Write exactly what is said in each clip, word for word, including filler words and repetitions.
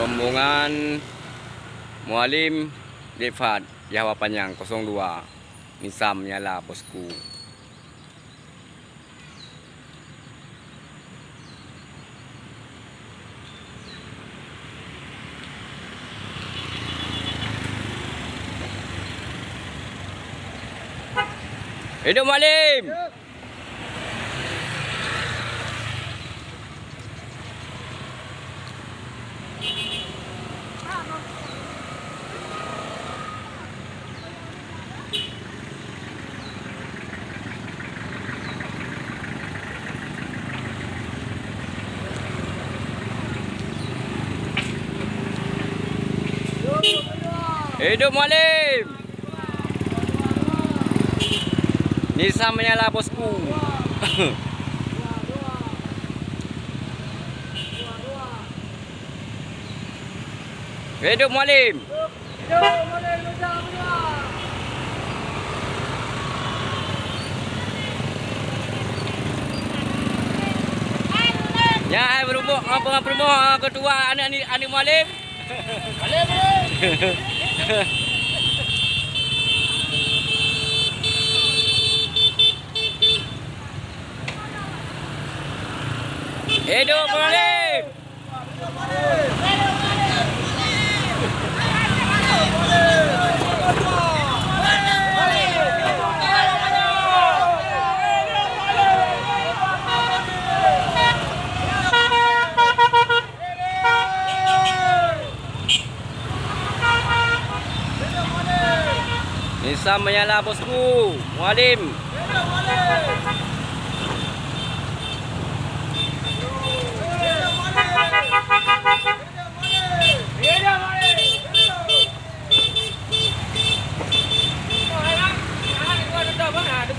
Rombongan Mualem Dek Fat, Jawa Panyang kosong dua, Nissan menyala bosku. Hidup Mualem! Hidup Mualem! Nissan menyala bosku. Hidup Mualem! Nyan hai peurumoh, eh, peurumoh, eh, ketua aneuk ni, aneuk Mualem. Hidup Mualem! Nissan menyala bosku, Mualem.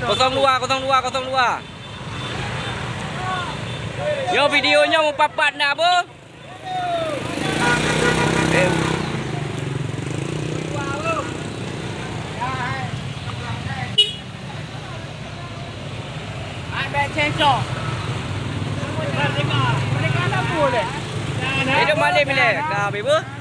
Kosong dua, kosong dua, kosong dua. Nyoe video nyoe mupapat na beuh. Hidup Mualem ilèe, ka habéh beuh.